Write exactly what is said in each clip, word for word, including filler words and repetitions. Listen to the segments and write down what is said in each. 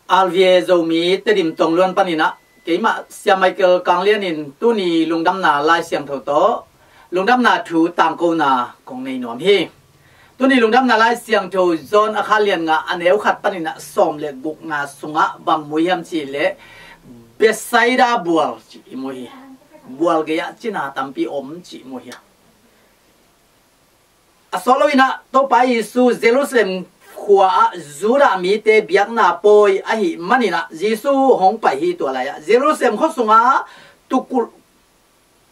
R V A Zomi Tedim Tongluan panin ah keimah Sia Michael Kanglian in tuni lungdamna Lai Siangtho tawh lungdamna thu tangkona kong nei nuam hi. Tuni lungdamna Lai Siangtho John a kha lian nga a neu khat panin ah sawm le gukna sungah bang mu hiam cih leh Bethsaida bual cih i mu hi. Bual gei-ah cina tampi om cih i mu hi. A sawt loin ah Topa Jesu Jerusalem khua-ah Judah mite biakna pawi ahih manin ah Jesu hong pai hi. Tua lai-ah Jerusalem khua sungah tukulh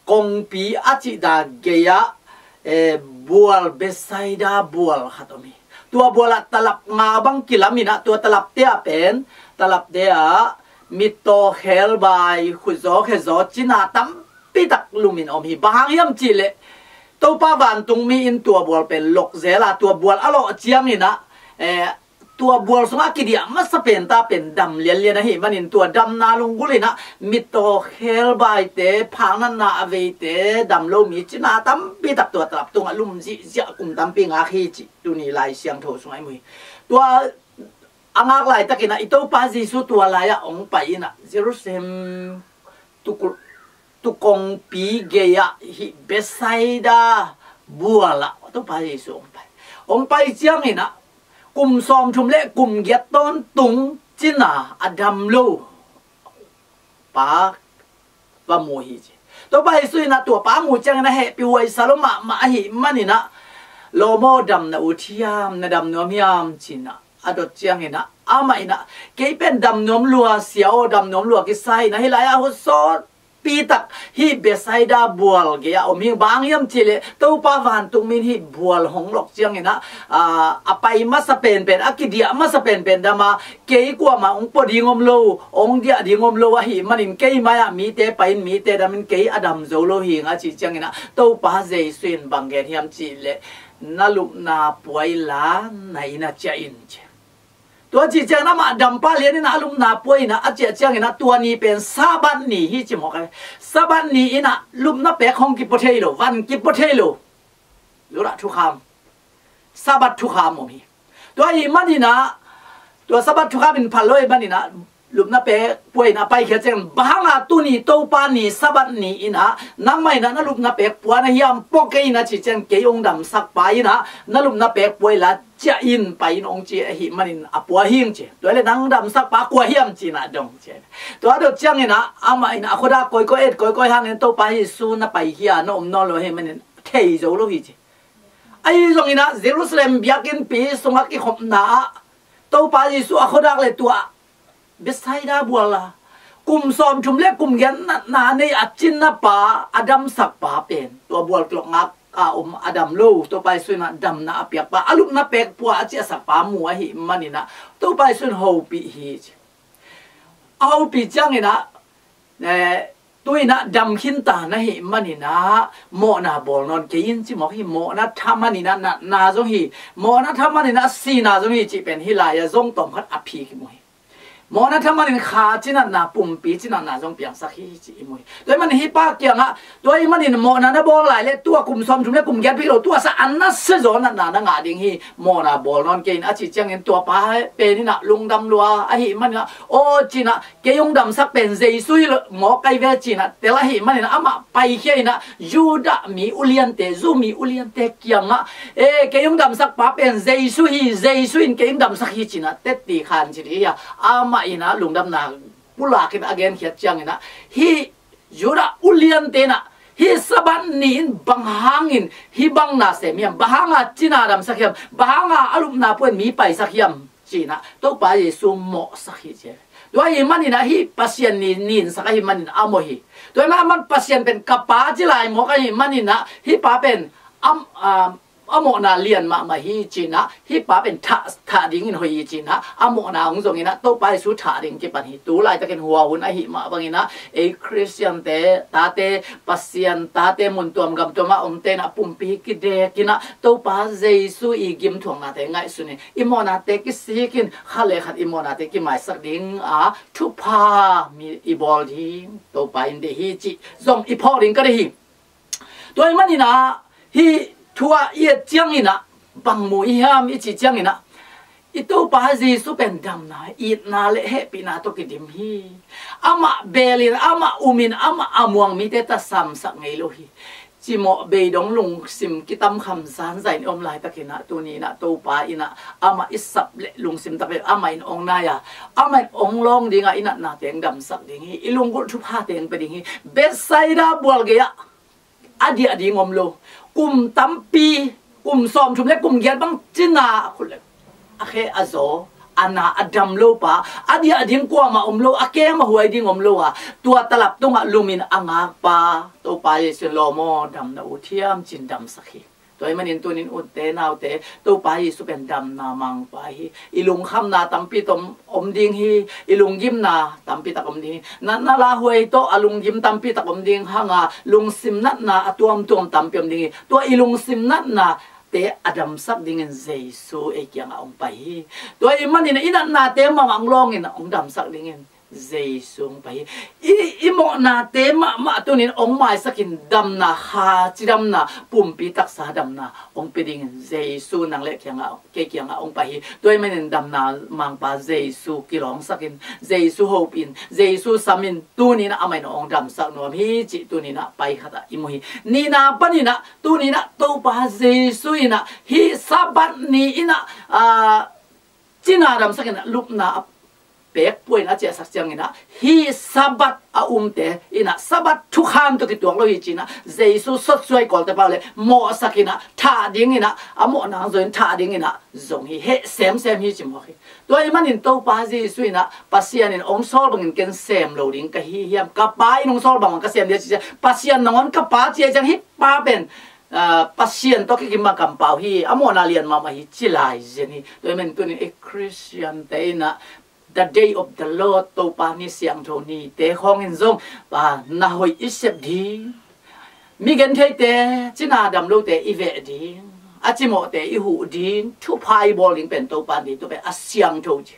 kongpi a cihna gei-ah, eh, bual Bethsaida bual khat om hi. Tua bualah talap nga bang kilamin ah tua talapte ah pen, talapte ah mittaw khelbai, khutzaw khezaw cina tampitak lumin om hi. Bang hang hiam cih leh Topa vantungmi in tua bual pen lok zel a, tua bual a lawh ciangin ah, eh, tua bual sungah a kidiah masa pen ta pen dam lianlian ahih manin tua damna lunggulh in ah mittaw khelbaite, phaknatna a veite, dam lo mi cina tampitak tua talap tungah lum zihziah kum tampi ngak hi cih tuni Lai Siangtho sungah i mu hi. Tua a ngak laitakin ah i Topa Jesu tua lai-ah hong pai in ah Jerusalem tukulh, tukongpi gei-ah hih Bethsaida bualah Topa Jesu hong pai. Hong pai ciangin ah kum sawmthum le kum giat tawntung cina a dam lo pa va mu hi ci. Topa Jesu in ah tua pa mu ciangin ah hehpih huai sa lo mahmah ahih manin ah, "Lawm aw, dam na ut hiam, na dam nuam hiam?" ci-in ah a dot ciangin ah amah in ah, "Kei pen dam nuam lua, Sia aw, dam nuam lua kisa hi in ah hih lai-ah hong sawt pitak hih Bethsaida bual gei-ah om hi. Bang hang hiam cih leh Topa vantungmi in hih bual hong lok ciangin ah, ah, a pai masa penpen, a kidiah masa penpen dam a, kei kuamah hong pua ding om lo, hong diah ding om lo ahih manin kei mai-ah mite pai in mite dam in kei a dam zo lo hi ing," a cih ciangin ah Topa Jesu in bang gen hiam cih leh, "Na lupna pua inla na inn ah ciah in," ci. Tua cih ciangin amah dam pah lian in ah a lupna pua in ah a ciah ciangin ah tua ni pen Sabbath ni hi ci mawk a. Sabbath ni in ah lupna pek hong kipua thei lo, van kipua thei lo. Judah thukham, Sabbath thukham om hi. Tua ahih manin ah, tua Sabbath thukham in phal lo ahih manin ah lupna pek pua in ah a paikhia ciangin, "Bang hang a tuni Topa ni, Sabbath ni in ah nangmah in ah na lupna pek pua na hiam? Pua kei in," a cih ciangin, "Kei hong damsak pa in ah na lupna pek pua inla ciah in, pai in," hong ci ahih manin a pua hi ing ci. "Tua leh nang damsak pa kua hiam?" ci-in ah dong ci. Tua dot ciangin ah amah in ah a khuadak kawikawi, et kawikawi hangin Topa Jesu na paikhia na om nawn lo ahih manin thei zo lo hi ci. Ahi zongin ah Jerusalem biakinnpi sungah kikhopna ah Topa Jesu a khuadak le tua Bethsaida bual a kum sawmthum le kum giat natna nei a cinna pa, a damsak pa pen, tua bual kilok ngak a om a dam lo, Topa Jesu in ah damna a piak pa, a lupna pek pua a ciahsak pa mu ahih manin ah Topa Jesu in hopih hi ci. A hopih ciangin ah, eh, tu in ah dam khin ta na hih manin ah mawhna bawl nawn kei in ci mawk hi. Mawhna thaman in ah natna zong hi, mawhna thaman in ah sihna zong hi cih pen hih lai-ah zong tawm khat a phik i mu hi. Mawhna thaman in kha cinatna, pumpi cinatna zong piangsak hi cih i mu hi. Tua ahih manin hih pa kiangah, tua ahih manin mawhna na bawl lai leh tua kum sawmthum le kum giat phik lo, tua sa an na sia zaw natna na ngah ding hi, mawhna bawl nawn kei in a cih ciangin tua pa pen in ah lungdam lua ahih manin ah, "Aw," ci-in ah, "kei hong damsak pen Jesu hi lo, mawk kai ve," ci-in ah tel ahih manin ah amah paikhia in ah Judah mi uliante, Jew mi uliante kiangah, "Eh, kei hong damsak pa pen Jesu hi, Jesu in kei hong damsak hi," ci-in ah tetti khan ci dih hi a, amah in ah lungdamna pulak in a genkhiat ciangin ah, hih Judah uliante in ah, "Hih Sabbath ni in bang hangin hih bang na sem hiam? Bang hanga cina damsak hiam? Bang hanga a lupna pua in mi paisak hiam?" ci-in ah Topa Jesu mawhsak hi ci. Tua ahih manin ah hih Pasian ni ninsak ahih manin a mawh hi. Tua ahih manin Pasian pen ka pa ci lai mawk ahih manin ah hih pa pen a, a, a mawhna lian mahmah hi ci-in ah, hih pa pen thah, thah dingin hoih hi ci-in ah, a mawhna hong zongin ah Topa Jesu thah ding kipan hi. Tu laitakin hua hun ahih mah bangin ah ei Khristiante, tate, Pasian tate, mun tuam gam tuam ah omte in ah pumpi kidek in ah Topa Jesu i gimthuaknate ngaihsun in, i mawhnate kisik in, khat le khat i mawhnate kimaisak ding a thupha mi i bawl ding Topa in deih hi cih zong i phawk ding ka deih hi. Tua ahih manin ah hih thu ah i et ciangin ah bang mu i hiam i cih ciangin ah, I Topa Jesu pen damna, itna le hehpihna tawh kidim hi. Amah belin, amah umin, amah a muang mite tasamsak ngei lo hi. Cimawh bei dong lungsim kitamkham zanzai in om laitakin ah, tuni in ah Topa in ah amah i sap le lungsim tak le amah in ong nai a, amah in ong lawng ding a, i natna teng damsak ding hi. I lunggulh thupha teng pia ding hi. Bethsaida bual gei ah a diah ding om lo. Kum tampi, kum sawmthum le kum giat bang cina a khut le a khe a zaw, a na a dam lo pa, a diah ding kuamah om lo, a kem a huai ding om lo a, tua talap tungah lumin a ngak pa, Topa Jesu in lawm aw, damna ut thiam ci-in damsak hi. Tua ahih manin tunin ute naute, Topa Jesu pen damna mangpa hi. I lungkhamna tampi tak om ding hi. I lunggimna tampi tak om ding hi. Natna lauhuai tawh a lunggim tampi tak om ding hang a, lungsim natna a tuamtuam tampi om ding hi. Tua i lungsim natna te a damsak dingin Jesu ei kiangah ong pai hi. Tua ahih manin i natnate mahmah ong lawngin ong damsak dingin Jesu ong pai hi. I, i mawhnate mahmah tunin ong maisakin damna, kha cidamna, pumpi taksa damna ong pia dingin Jesu nang le kiangah, kei kiangah ong pai hi. Tua ahih manin damna mangpa Jesu kilawngsakin, Jesu hopin, Jesu samin, tunin ah amah in ong damsak nuam hi cih tunin ah pai khat ah i mu hi. Nihna panin ah, tunin ah Topa Jesu in ah hih Sabbath ni in ah, ah, cina damsakin ah lupna a pek puain a ciahsak ciangin ah, hih Sabbath a umte in ah Sabbath thukham tawh kituak lo hi ci-in ah, Jesu sotsuai kawlte pau le mawhsakin ah, thah dingin ah, a mawhna hang zawin thah dingin ah zong hi, heh semsem hi ci mawk hi. Tua ahih manin Topa Jesu in ah, Pasian in ong sawl bangin ken sem lo ding ka hi hiam, ka Pa in ong sawl bangin ka sem ding a ci ciang, Pasian nangawn ka Pa ci a ciang, hih Pa pen, ah, Pasian tawh kikim bang kampau hi, a mawhna lian mahmah hi ci lai zen hi. Tua ahih manin tunin i Khristiante in ah, the day of the Lord, Topa ni siangtho nite khawngin zong, ah, na hoih i sep ding, mi gentheite, cina dam lote i veh ding, a cimawhte i huh ding, thupha i bawl ding pen Topa ni, tua pen a siangtho ci.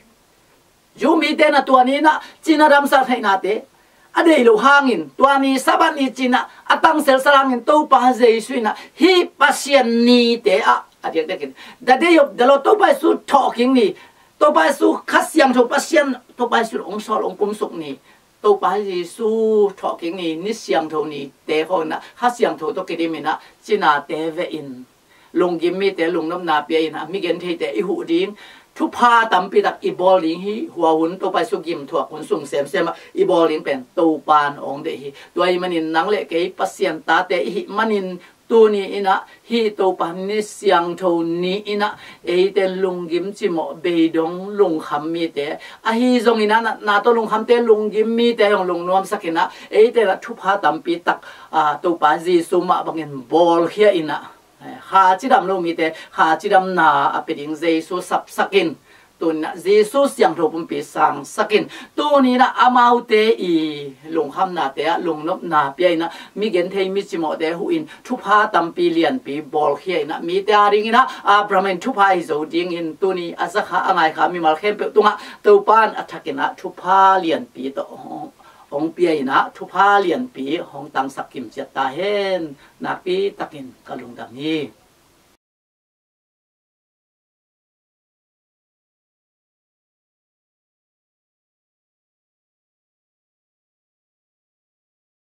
Jew mite na tua ni in ah cina damsak theihnate a deih loh hangin, tua ni Sabbath ni ci-in ah a tangselsa hangin Topa Jesu in ah hih Pasian nite ah, a diakdiakin the day of the Lord, Topa Jesu thawhkik ni, Topa Jesu Kha Siangtho Pasian, Topa Jesu ong sawl ong kumsuk ni, Topa Jesu thawhkik ni, ni siangtho nite khawngin ah Kha Siangtho tawh kidimin ah cinate vehin, lunggim mite lungnopna pia-in ah, mi gentheite i huh ding, thupha tampi tak i bawl ding hi. Hua hun Topa Jesu gimthuak hun sung semsem ah i bawl ding pen Topa in ong deih hi. Tua ahih manin nang le kei Pasian tate i hih manin, tuni in ah hih Topa ni siangtho ni in ah eite lunggim cimawh bei dong lungkham mite, ahi zongin ah natna tawh lungkhamte, lunggim mite zong lungnuamsakin ah, eite in ah thupha tampi tak, ah, Topa Jesu mah bangin bawlkhia in ah, eh, kha cidam lo mite kha cidamna a pia ding Jesu sapsakin, tuni in ah Jesu siangtho pumpi sangsakin, tuni in ah amaute i lungkhamnate ah lungnopna pia in ah, mi genthei mi cimawhte huh in thupha tampi lianpi bawlkhia in ah, mite a dingin ah Abraham in thupha hi zo dingin, tuni a zakha a ngaikha mimal khempeuh tungah Topa in a thakin ah thupha lianpi tawh hong, hong pia in ah, thupha lianpi hong tangsak kimciat ta hen. Nakpi takin ka lungdam hi.